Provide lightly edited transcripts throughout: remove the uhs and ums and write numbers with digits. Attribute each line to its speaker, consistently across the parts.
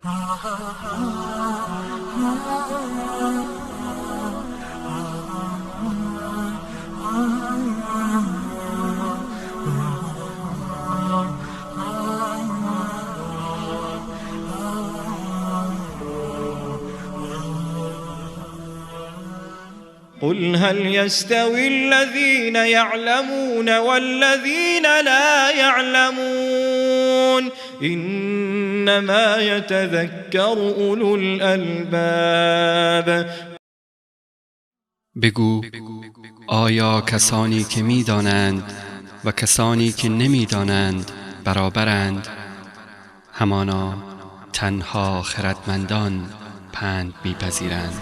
Speaker 1: قل هل يستوي الذين يعلمون والذين لا يعلمون إنما يتذكر أولو الألباب.
Speaker 2: بگو آیا کسانی که می‌دانند و کسانی که نمی‌دانند برابرند؟ همانا تنها خردمندان پند می‌پذیرند.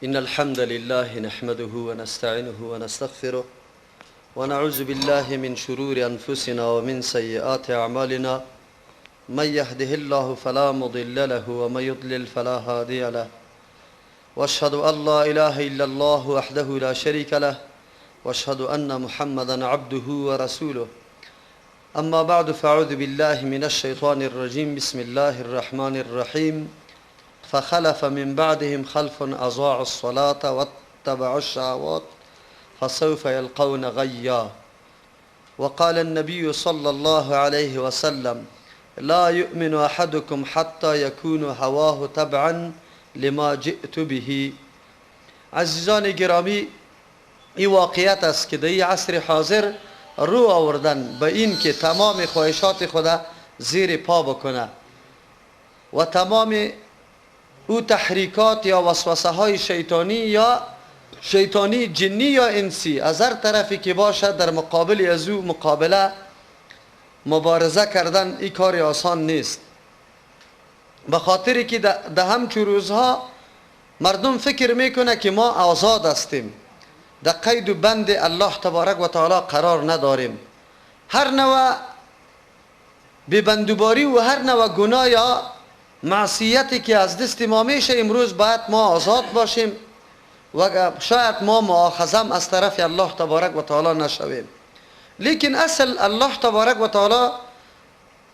Speaker 3: إن الحمد لله نحمده ونستعينه ونستغفره ونعوذ بالله من شرور أنفسنا ومن سيئات أعمالنا، من يهده الله فلا مضل له ومن يضلل فلا هادي له، وأشهد أن لا إله إلا الله وحده لا شريك له، وأشهد أن محمدا عبده ورسوله. أما بعد، فأعوذ بالله من الشيطان الرجيم. بسم الله الرحمن الرحيم. فخلف من بعدهم خلف أضاعوا الصلاة واتبعوا الشهوات فسوف يلقون غيا. وقال النبي صلى الله عليه وسلم: لا يؤمن أحدكم حتى يكون هواه تبعا لما جئت به. عزیزان گرامی، این واقعیت است که در این عصر حاضر رو آوردن به این که تمام خواهشات خود زیر پا بکنه و تمام او تحریکات یا وسوسه های شیطانی یا شیطانی جنی یا انسی از هر طرفی که باشد در مقابل از او مقابله مبارزه کردن این کار آسان نیست. به خاطر که ده همچو روزها مردم فکر میکنه که ما آزاد هستیم، در قید و بند الله تبارک و تعالی قرار نداریم، هر نوع بی‌بندوباری و هر نوع گناه یا معصیتی که از دست ما میشه امروز باید ما آزاد باشیم و شاید ما مؤاخذه از طرف الله تبارک و تعالی نشویم. لیکن اصل الله تبارک و تعالی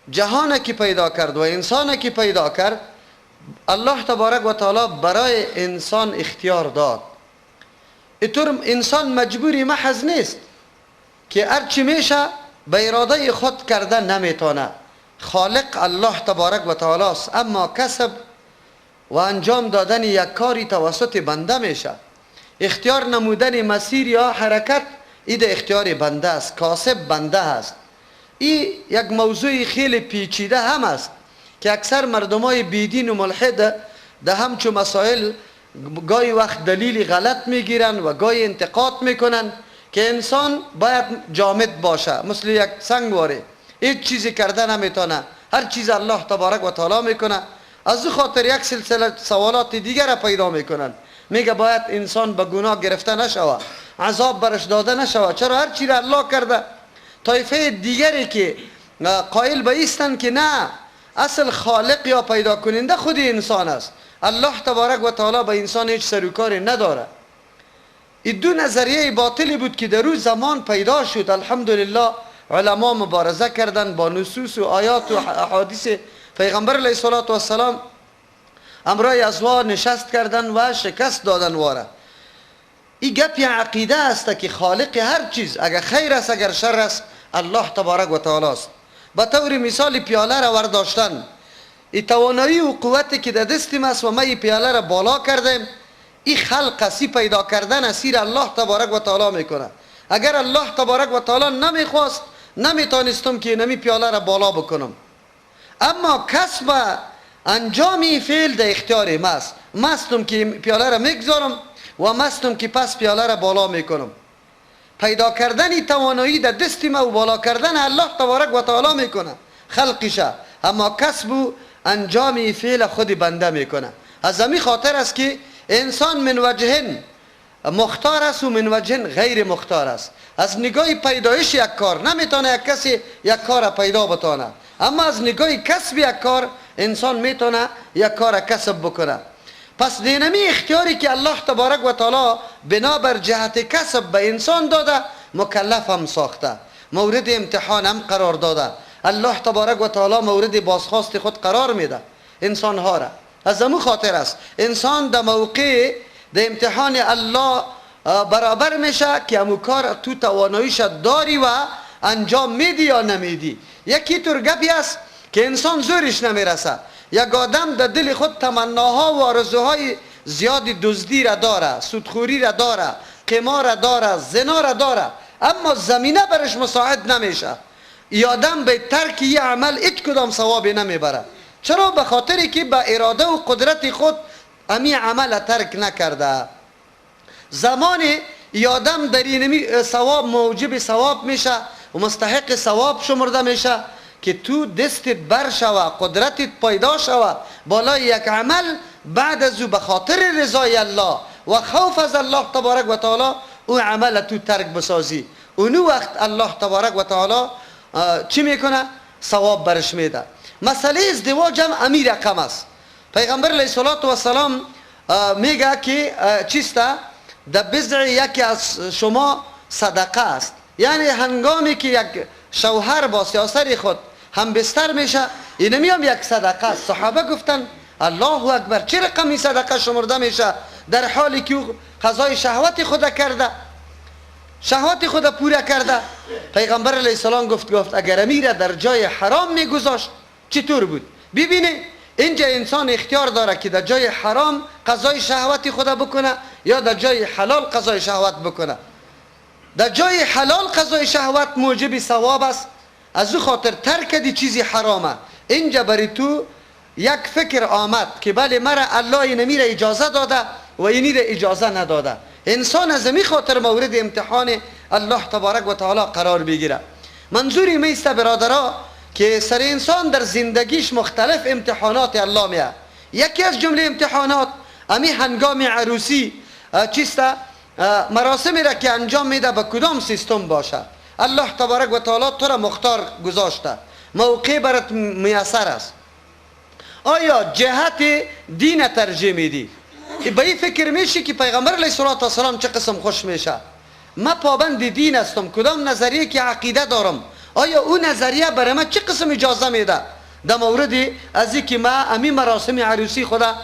Speaker 3: جهان که پیدا کرد و انسان که پیدا کرد، الله تبارک و تعالی برای انسان اختیار داد. اینطور انسان مجبوری محض نیست که هرچی میشه به اراده خود کرده نمیتونه. خالق الله تبارک و تعالی است، اما کسب و انجام دادن یک کاری توسط بنده میشه. اختیار نمودن مسیر یا حرکت این اختیار بنده است، کاسب بنده است. این یک موضوع خیلی پیچیده هم است که اکثر مردمای بیدین و ملحد ده همچو مسائل گاهی وقت دلیل غلط میگیرن و گاهی انتقاد میکنن که انسان باید جامد باشه، مثل یک سنگواره، هیچ چیزی کرده نمیتونه، هر چیز الله تبارک و تعالی میکنه. از او خاطر یک سلسله سوالات دیگر را پیدا میکنن. میگه باید انسان به گناه گرفته نشوه، عذاب برش داده نشوه، چرا هر چیز الله کرده؟ طایفه دیگری که قائل به ایستن که نه، اصل خالق یا پیدا کننده خود انسان است، الله تبارک و تعالی به انسان هیچ سر و کاری نداره. این دو نظریه باطلی بود که در روز زمان پیدا شد. الحمدلله علما مبارزه کردن با نصوص و آیات و احادیث پیغمبر علیه الصلاة والسلام، امرای ازوا نشست کردن و شکست دادن واره. این گپ عقیده است که خالق هر چیز، اگر خیر است اگر شر است، الله تبارک و تعالی است. به طور مثال پیاله را ورداشتن، این توانایی و قوتی که در دست ما است و ما این پیاله را بالا کردیم، این خلق است، پیدا کردن اسیر الله تبارک و تعالی میکنه. اگر الله تبارک و تعالی نمیخواست نمیتونستم که نمی پیاله را بالا بکنم. اما کسب انجام فعل در اختیار ماست، مستم که پیاله را میگذارم و مستم که پس پیاله را بالا میکنم. پیدا کردن توانایی در دست ما و بالا کردن الله تبارک و تعالی میکنه خلقشه، اما کسب و انجام فعل خود بنده میکنه. از همین خاطر است که انسان من وجهن مختار است و من وجهن غیر مختار است. از نگاه پیدایش یک کار نمیتونه یک کسی یک کار پیدا بتانه، اما از نگاه کسب یک کار انسان میتونه یک کار کسب بکنه. پس دینمی اختیاری که الله تبارک و تعالی بنابر جهت کسب به انسان داده، مکلف هم ساخته، مورد امتحان هم قرار داده. الله تبارک و تعالی مورد بازخواست خود قرار میده انسان ها را. از امو خاطر است انسان در موقع در امتحان الله برابر میشه که امو کار تو تواناییش داری و انجام میدی یا نمیدی. یکی طور گپی است که انسان زورش نمیرسه. یک آدم در دل خود تمناها و آرزوهای زیادی دزدی را داره، سودخوری را داره، قمار را داره، زنا را داره، اما زمینه برش مساعد نمیشه. ای آدم به ترک یه عمل هیچ کدام ثوابی نمیبره. چرا؟ به خاطری که به اراده و قدرت خود امی عمل ترک نکرده. زمان ای آدم در این ثواب موجب ثواب میشه و مستحق ثواب شمرده میشه که تو دستت بر شوه، قدرتت پیدا شوه بالای یک عمل، بعد از او به خاطر رضای الله و خوف از الله تبارک و تعالی او عمل تو ترک بسازی. اونو وقت الله تبارک و تعالی چی میکنه؟ ثواب برش میده. مسئله ازدواج هم امی رقم است. پیغمبر علیه الصلاة والسلام میگه که چیسته؟ در بضع یکی از شما صدقه است. یعنی هنگامی که یک شوهر با سیاسر خود هم بستر میشه، اینمی هم یک صدقه است. صحابه گفتن الله اکبر، چه رقمی صدقه شمرده میشه در حالی که او قضای شهوت خود کرده، شهوت خود پوره کرده. پیغمبر علیه السلام گفت اگر امیر در جای حرام میگذاشت چطور بود؟ ببینه اینجا انسان اختیار داره که در جای حرام قضای شهوت خود بکنه یا در جای حلال قضای شهوت بکنه. در جای حلال قضای شهوت موجب ثواب است، از او خاطر ترک دی چیزی حرامه. اینجا برای تو یک فکر آمد که بله مرا الله اینمی را اجازه داده و اینی را اجازه نداده. انسان از امی خاطر مورد امتحان الله تبارک و تعالی قرار بگیره. منظوری میسته برادرها که سر انسان در زندگیش مختلف امتحانات الله میه. یکی از جمله امتحانات امی هنگام عروسی چیسته؟ مراسمی را که انجام میده به کدام سیستم باشه. الله تبارک و تعالی تو را مختار گذاشته، موقع برات میسر است. آیا جهت دین ترجیح میدی؟ به این فکر میشی که پیغمبر علیه الصلاة والسلام چه قسم خوش میشه؟ ما پابند دین هستم، کدام نظریه که عقیده دارم، آیا او نظریه برای من چه قسم اجازه میده در مورد از اینکه ما امی مراسم عروسی خدا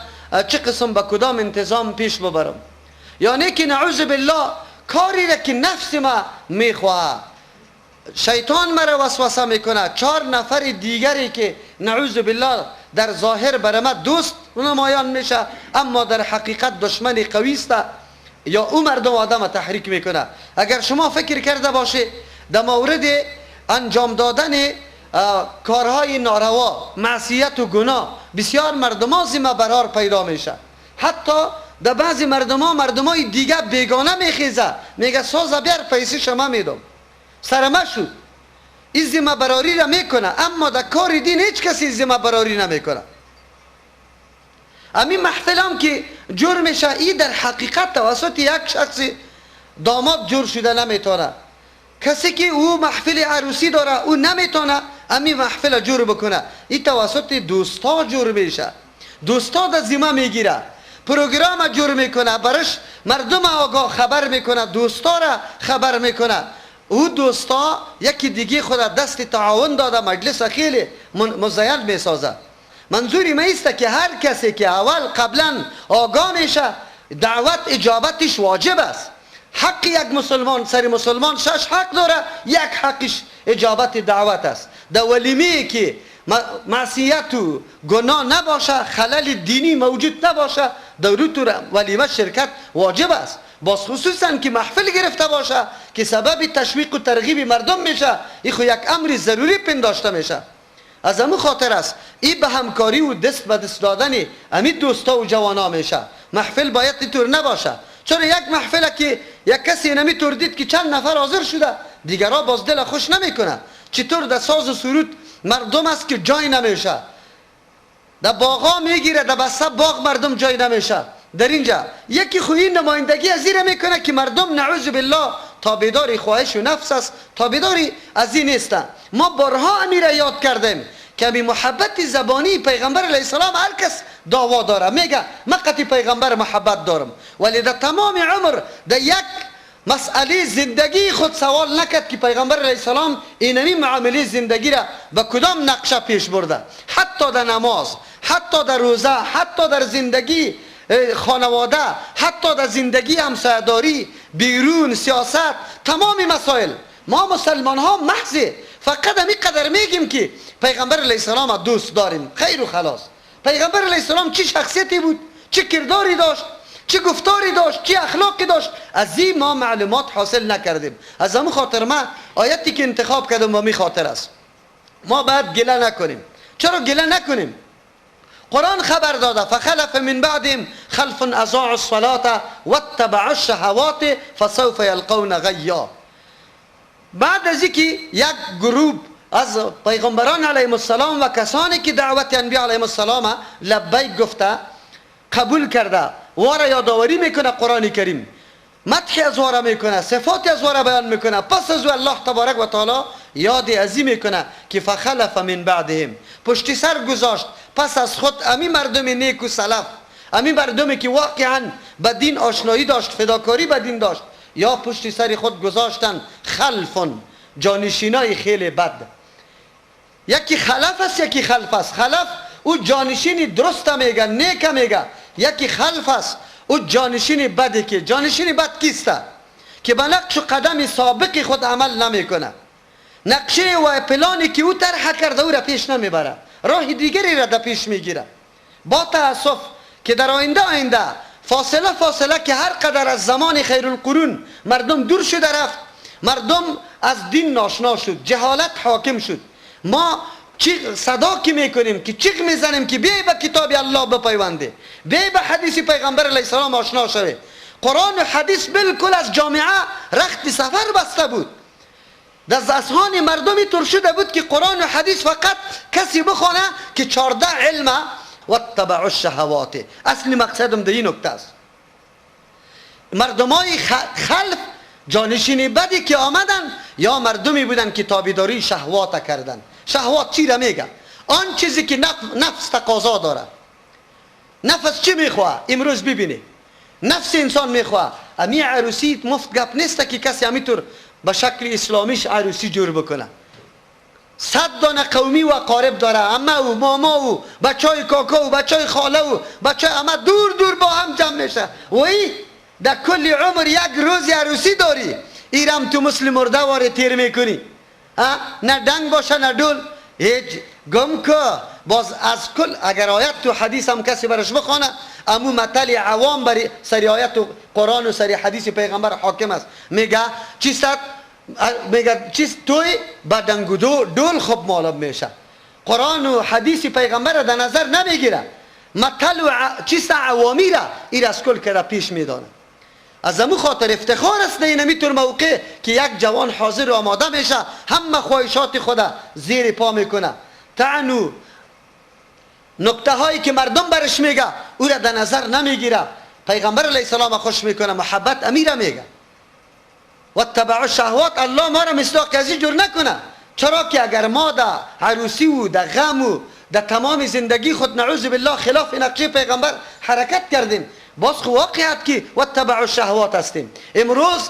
Speaker 3: چه قسم به کدام انتظام پیش ببرم؟ یعنی که نعوذ بالله کاری را که نفس ما میخواه، شیطان مرا وسوسه میکنه، 4 نفر دیگری که نعوذ بالله در ظاهر برای ما دوست نمایان میشه اما در حقیقت دشمن قوی است، یا او مردم آدم تحریک میکنه. اگر شما فکر کرده باشه در مورد انجام دادن کارهای ناروا، معصیت و گناه، بسیار مردم ها ذمه برار پیدا میشه. حتی در بعضی مردم ها مردم های دیگه بیگانه میخیزه، میگه ساز بیار پیسه شما میدم، سرمه شد، این ذمه براری را میکنه، اما در کار دین هیچ کسی ذمه براری نمیکنه. امی محفل هم که جور میشه، این در حقیقت توسط یک شخص داماد جور شده نمیتونه. کسی که او محفل عروسی داره او نمیتونه امی محفل جور بکنه، این توسط دوستا جور میشه. دوستا در ذمه میگیره، پروگرام جور میکنه، برش مردم آگاه خبر میکنه، دوستا را خبر میکنه. او دوستا یکی دیگه خود دست تعاون داده، مجلس خیلی مزین میسازه. منظوری ما ایست که هر کسی که اول قبلا آگاه میشه، دعوت اجابتش واجب است. حق یک مسلمان سر مسلمان 6 حق داره، یک حقش اجابت دعوت است. در ولیمه که معصیت و گناه نباشه، خلل دینی موجود نباشه، در ولیمه شرکت واجب است. باز خصوصا که محفل گرفته باشه که سبب تشویق و ترغیب مردم میشه، این خو یک امر ضروری پنداشته میشه. از امو خاطر است این به همکاری و دست به دست دادن امی دوستا و جوانا میشه. محفل باید اینطور نباشه، چون یک محفل که یک کسی نمیطور دید که چند نفر حاضر شده، دیگرها باز دل خوش نمیکنه. چطور در ساز و سرود مردم است که جای نمیشه، در باغا میگیره، در بسته باغ مردم جای نمیشه. در اینجا یکی خویی نمایندگی از این میکنه که مردم نعوذ بالله تابعدار خواهش و نفس است، تابعدار از این نیستن. ما بارها امیر یاد کردیم که به محبت زبانی پیغمبر علیه السلام هر کس دعوا داره، میگه من قطعی پیغمبر محبت دارم، ولی در تمام عمر در یک مسئله زندگی خود سوال نکرد که پیغمبر علیه السلام اینمی معامله زندگی را به کدام نقشه پیش برده. حتی در نماز، حتی در روزه، حتی در زندگی خانواده، حتی در زندگی همسایه‌داری، بیرون، سیاست، تمام مسائل ما مسلمان ها محض فقط همی قدر میگیم که پیغمبر علیه السلام دوست داریم، خیر و خلاص. پیغمبر علیه السلام چه شخصیتی بود، چه کرداری داشت، چه گفتاری داشت، چه اخلاقی داشت، از این ما معلومات حاصل نکردیم. از همون خاطر ما آیتی که انتخاب کردم با می خاطر است. ما باید گله نکنیم. چرا گله نکنیم؟ قرآن خبر داده فخلف من بعدهم خلف اضاعوا الصلاة واتبعوا الشهوات فسوف یلقون غیا. بعد از اینکه یک گروه از پیغمبران علیهم السلام و کسانی که دعوت انبیا علیهم السلام لبیک گفته قبول کرده واره یادآوری میکنه قرآن کریم، مدح از واره میکنه، صفات از واره بیان میکنه، پس از الله تبارک و تعالی یاد ازی میکنه که فخلف من بعدهم، پشت سر گذاشت پس از خود امی مردم نیک و سلف، امی مردمی که واقعا به دین آشنایی داشت، فداکاری به دین داشت، یا پشت سر خود گذاشتن خلفن، جانشینای خیلی بد. یکی خلف است، یکی خلف است. خلف او جانشین درست میگه، نیک میگه. یکی خلف است، او جانشین بده. که جانشین بد کیسته؟ که به نقش و قدم سابق خود عمل نمیکنه، نقشه و پلانی که او طرح کرده او را پیش نمیبره، راه دیگری را در پیش میگیره. با تاسف که در آینده فاصله فاصله که هر قدر از زمان خیرالقرون مردم دور شده رفت، مردم از دین ناشنا شد، جهالت حاکم شد. ما چیغ صدا که میکنیم، که چیغ میزنیم که بیای به کتاب الله بپیونده، بیای به حدیث پیغمبر علیه السلام آشنا شوی. قرآن و حدیث بالکل از جامعه رخت سفر بسته بود، در اذهان مردمی تر شده بود که قرآن و حدیث فقط کسی بخوانه که 14 علم واتبعوا الشهوات. اصل مقصدم در این نکته است. مردمای خلف جانشین بدی که آمدن یا مردمی بودن که تابعداری شهوات کردن. شهوات چی را میگه؟ آن چیزی که نفس تقاضا داره. نفس چی میخواه؟ امروز ببینی نفس انسان میخواه. امی عروسی مفت گپ نیست که کسی همیطور به شکل اسلامیش عروسی جور بکنه. 100 دانه قومی و قارب داره، عمه و ماما و بچای کاکا و بچای خاله و بچای عمه دور دور با هم جمع میشه. و ای در کل عمر یک روز عروسی داری، ایرم تو مثل مرده واره تیر میکنی، نه دنگ باشه نه دول، هیچ گم که باز از کل. اگر آیت تو حدیث هم کسی برش بخوانه، امو مطل عوام بری سری آیت و قرآن و سری حدیث پیغمبر حاکم است. میگه چیست؟ میگه چیست توی با دنگ و دول خوب معلوم میشه. قرآن و حدیث پیغمبر را در نظر نمیگیره، مطل و چیست عوامی را ایر از کل کرده پیش میدانه. از امو خاطر افتخار است اینمیطور موقع که یک جوان حاضر و آماده میشه، همه خواهشات خود زیر پا میکنه، تعنو نکته هایی که مردم برش میگه او را در نظر نمیگیره، پیغمبر علیه السلام خوش میکنه، محبت امیره میگه واتبعوا الشهوات. الله ما را مصداق از این جور نکنه. چرا که اگر ما در عروسی و در غم و در تمام زندگی خود نعوذ بالله خلاف نقشه پیغمبر حرکت کردیم، باز خو واقعیت که واتبعوا الشهوات هستیم. امروز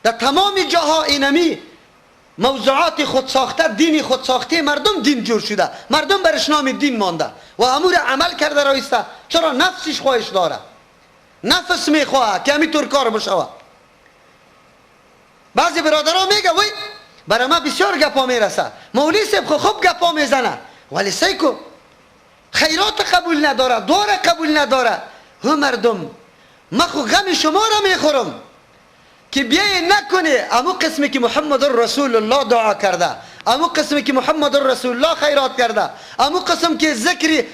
Speaker 3: در تمام جاها اینمی موضوعات خود ساخته، دین خود ساخته، مردم دین جور شده، مردم برش نام دین مانده و امور عمل کرده رایسته. چرا؟ نفسش خواهش داره، نفس میخواه که همینطور کار بشوه. بعضی برادرها میگه وای برای ما بسیار گپا میرسه، مولوی صاحب خوب گپا میزنه، ولی سیکو خیرات قبول نداره، دعا قبول نداره. هو مردم، ما خو غم شما را میخورم که بیای نکنه امو قسمی که محمد رسول الله دعا کرده، امو قسمی که محمد رسول الله خیرات کرده، امو قسم که ذکر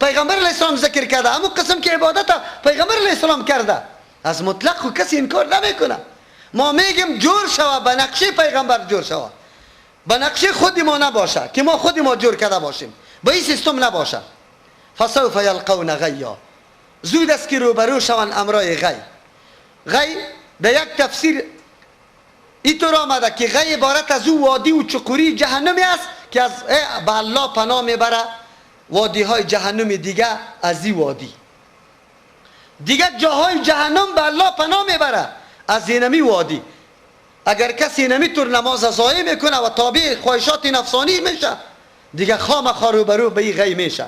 Speaker 3: پیغمبر علیه السلام ذکر کرده، امو قسم که عبادت پیغمبر علیه السلام کرده. از مطلق خو کسی انکار نمیکنه. ما میگیم جور شوه، به نقشه پیغمبر جور شوه، به نقشه خود ما نباشه که ما خود ما جور کرده باشیم، به این سیستم نباشه. فسوف یلقون غیا، زود است که روبرو شوند امرای غی. غی در یک تفسیر اینطور آمده که غی عبارت از او وادی و چقوری جهنمی است که از به الله پناه میبره وادی های جهنم دیگه از این وادی دیگه جاهای جهنم به الله پناه میبره از اینمی وادی. اگر کسی اینمی طور نماز ضایع میکنه و تابع خواهشات نفسانی میشه، دیگه خامخا روبرو به این غی میشه.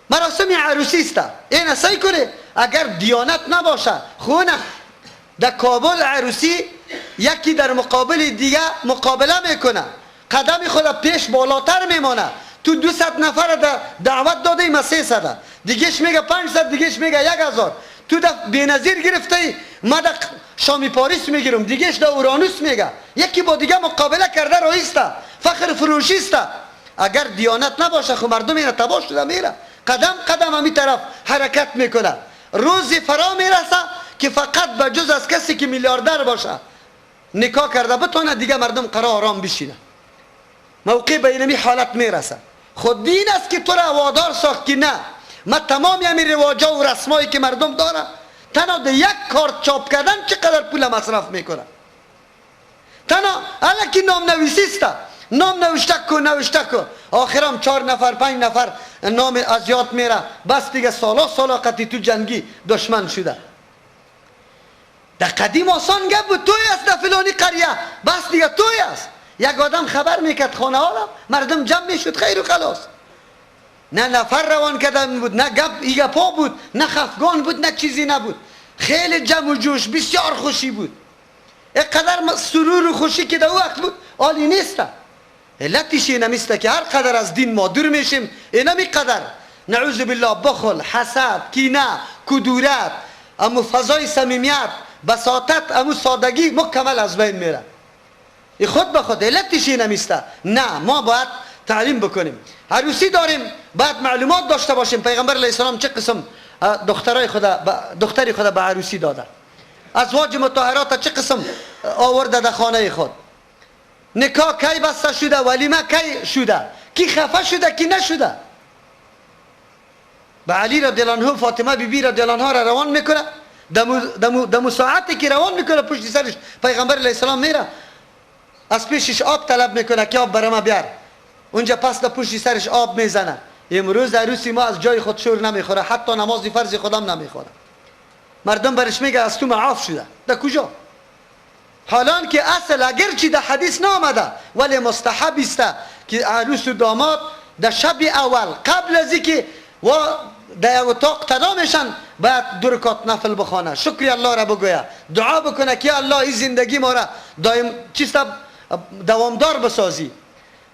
Speaker 3: مراسم عروسی است، این سعی کنه اگر دیانت نباشه خونه در کابل عروسی یکی در مقابل دیگه مقابله میکنه، قدم خود پیش بالاتر میمانه. تو 200 نفر در دعوت داده ای، ما 300، دیگهش میگه 500، دیگهش میگه 1000. تو در بی‌نظیر گرفته ای، ما در شامی پاریس میگیرم، دیگهش در اورانوس میگه. یکی با دیگه مقابله کرده رئیسته، فخر فروشی است. اگر دیانت نباشه خو مردم اینا تباه شده میره، قدم قدم همی طرف حرکت میکنه. روزی فرا میرسه که فقط به جز از کسی که میلیاردر باشه نکاح کرده بتونه، دیگه مردم قرار آرام بشینه. موقع به اینمی حالت میرسه. خود دین است که تو را وادار ساخت که نه، ما تمام همین رواجا و رسمایی که مردم داره، تنها در یک کارت چاپ کردن چقدر پول مصرف میکنه. تنها الکی نام نویسی است، نام نوشته کو نوشته کو، آخرام 4 نفر 5 نفر نام از یاد میره، بس دیگه سالا سالا قطی تو جنگی دشمن شده. در قدیم آسان گپ بود، توی است در فلانی قریه، بس دیگه توی است. یک آدم خبر میکرد خانه ها را، مردم جمع میشد، خیر و خلاص. نه نفر روان کردن بود، نه گپ ایگپا بود، نه خفگان بود، نه چیزی نبود. خیلی جمع و جوش، بسیار خوشی بود. اینقدر سرور و خوشی که در وقت بود عالی نیست. علتش اینمیست که هر قدر از دین ما دور میشیم، اینمی قدر نعوذ بالله بخل، حسد، کینه، کدورت، امو فضای صمیمیت، بساطت، امو سادگی مکمل از بین میره. خود به خود علتش اینمیست. نه، ما باید تعلیم بکنیم. عروسی داریم، باید معلومات داشته باشیم. پیغمبر علیه السلام چه قسم دختری خود به عروسی داده، ازواج مطهرات چه قسم آورده در خانه خود، نکاح کی بسته شده، ولیمه کی شده، کی خفه شده، کی نشده. به علی رضی الله عنه، فاطمه بی بی رضی الله عنها را روان میکنه. دمو ساعتی که روان میکنه، پشت سرش پیغمبر علیه السلام میره، از پیشش آب طلب میکنه که آب برای ما بیار. اونجا پس در پشت سرش آب میزنه. امروز عروسی ما از جای خود شور نمیخوره، حتی نماز فرض خودم نمیخوره. مردم برش میگه از تو معاف شده. در کجا؟ حالان که اصل اگرچه در حدیث نامده ولی مستحب است که عروس و داماد در شب اول قبل از اینکه و در اتاق تدا میشن باید 2 رکعت نفل بخوانه، شکر الله را بگویه، دعا بکنه که الله این زندگی ما را دائم چیست دوامدار بسازی،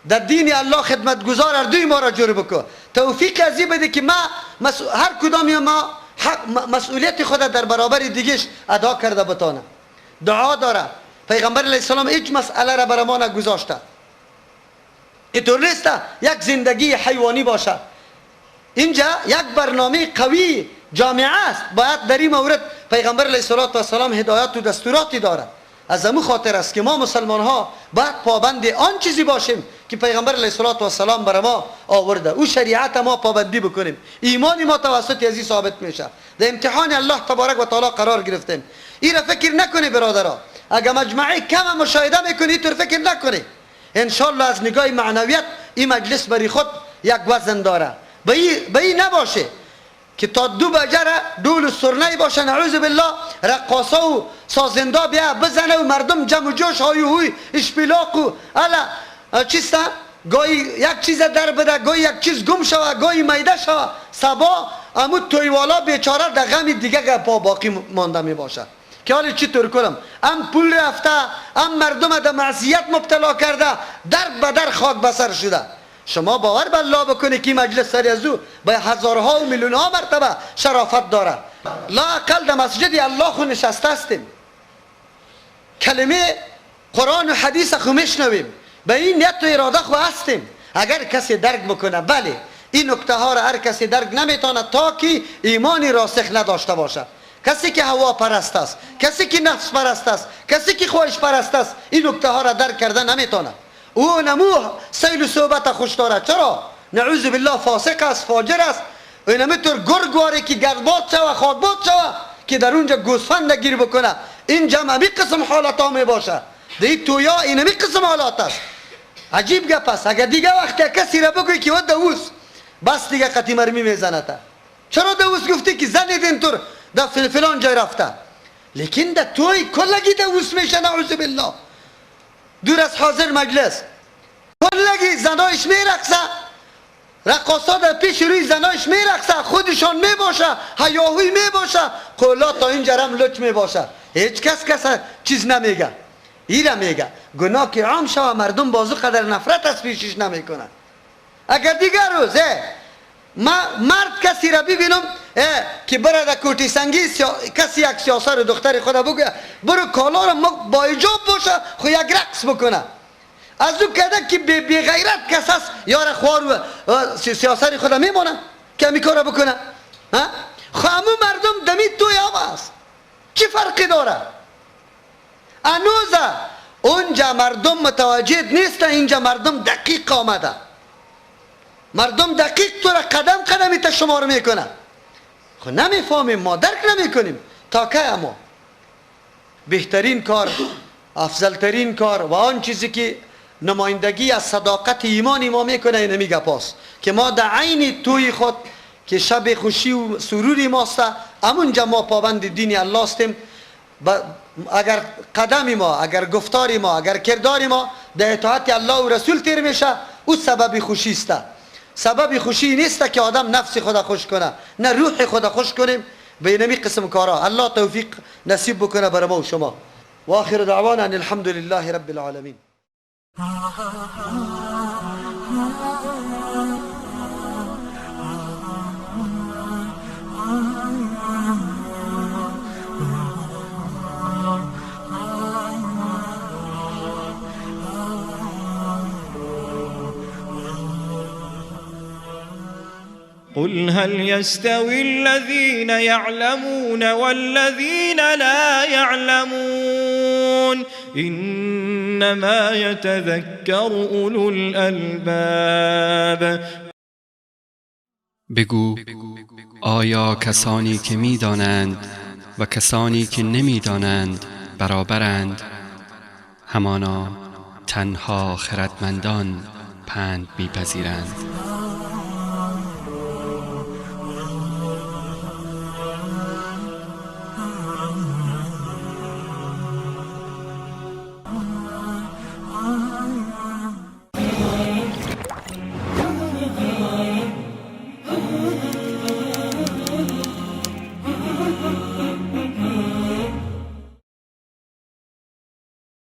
Speaker 3: در دین الله خدمتگزار اردوی ما را جور بکن، توفیق از این بده که ما هر کدام ما مسئولیت خود در برابر دیگش ادا کرده بتانه. دعا داره. پیغمبر علیه السلام هیچ مسئله را برای ما نگذاشته. اینطور نیست یک زندگی حیوانی باشه. اینجا یک برنامه قوی جامعه است. باید در این مورد پیغمبر علیه السلام هدایت و دستوراتی داره. از امو خاطر است که ما مسلمان ها باید پابند آن چیزی باشیم که پیغمبر علیه السلام برای ما آورده. او شریعت ما پابندی بکنیم. ایمان ما توسط از این ثابت میشه. در امتحان الله تبارک و تعالی قرار گرفتیم. این را فکر نکنی برادرها، اگر مجمعه کم مشاهده میکنی اینطور فکر نکنی. انشالله از نگاه معنویت این مجلس برای خود یک وزن داره. به این نباشه که تا 2 بجه دول و سرنه باشه، نعوذ بالله رقاصا و سازنده بیا بزنه و مردم جمع و جوش های هوی اشپیلاق و الا چیسته، گاهی یک چیز در بده، گاهی یک چیز گم شوه، گاهی میده شوه. صبا امو تویوالا بیچاره در غم دیگه پا باقی مانده می باشه که حالا چی طور کنم، ام پول رفته، ام مردم در معصیت مبتلا کرده، در به در خاک بسر شده. شما باور به الله بکنی که مجلس سری از او به هزارها و میلیون ها مرتبه شرافت داره. لا اقل در مسجد الله خو نشسته هستیم، کلمه قرآن و حدیث خو میشنویم، به این نیت و اراده خو هستیم. اگر کسی درک بکنه، بله این نکته ها را هر کسی درک نمیتونه تا که ایمانی راسخ نداشته باشه. کسی که هوا پرست است، کسی که نفس پرست است، کسی که خواهش پرست است، این نکته ها را درک کرده نمیتونه. او نمو سیل و صحبت خوش داره. چرا؟ نعوذ بالله فاسق است، فاجر است. و اینمیطور گرگواری که گردباد شوه، خاکباد شوه که در اونجا گوسفند گیر بکنه. این جمع همی قسم حالت ها می باشه. در این تویا این همی قسم حالات است. عجیب گپ است. اگر دیگه وقت کسی را بگوی که ود اوست بس دیگه قطی مرمی میزنه تا. چرا دوست گفتی که زن دیدین تو در فلان جای رفته؟ لیکن در توی کلگی دوست میشه، نعوذ بالله، دور از حاضر مجلس کلگی زنایش میرقصه، رقاصا در پیش روی زنایش میرقصه، خودشان میباشه، هیاهوی میباشه، قولا تا اینجا هم لچ میباشه، هیچ کس کس چیز نمیگه. ایره میگه گناه که عام شوه مردم بازو قدر نفرت از پیشش نمیکنن. اگر دیگر روز مرد کسی را ببینم که بره در کوتی سنگی کسی یک سیاسر دختر خدا بگه برو کالا را با ایجاب باشه خو یک رقص بکنه، از او کده که بی غیرت کس است یار خوار و سیاسر خدا میمانه که همی کار بکنه. خو همو مردم دمی توی هم است، چی فرقی داره؟ انوزه اونجا مردم متوجه نیستن، اینجا مردم دقیق آمده، مردم دقیق تو را قدم قدمی تا شمار میکنه. خب نمیفهمیم، ما درک نمیکنیم تا که. اما بهترین کار، افضلترین کار و آن چیزی که نمایندگی از صداقت ایمان ما میکنه اینمی گپاست که ما در عین توی خود که شب خوشی و سرور ماست، همونجا ما پابند دین الله هستیم. اگر قدم ما، اگر گفتار ما، اگر کردار ما در اطاعت الله و رسول تیر میشه، او سبب خوشی است. سبب خوشی نیست که آدم نفس خدا خوش کنه، نه روح خدا خوش کنیم به اینمی قسم کارا. الله توفیق نصیب بکنه بر ما و شما. و آخر دعوانا ان الحمد لله رب العالمین.
Speaker 1: قل هل يستوي الذين يعلمون والذين لا يعلمون إنما يتذكر أولو الألباب.
Speaker 2: بگو آیا کسانی که میدانند و کسانی که نمیدانند برابرند؟ همانا تنها خردمندان پند میپذیرند.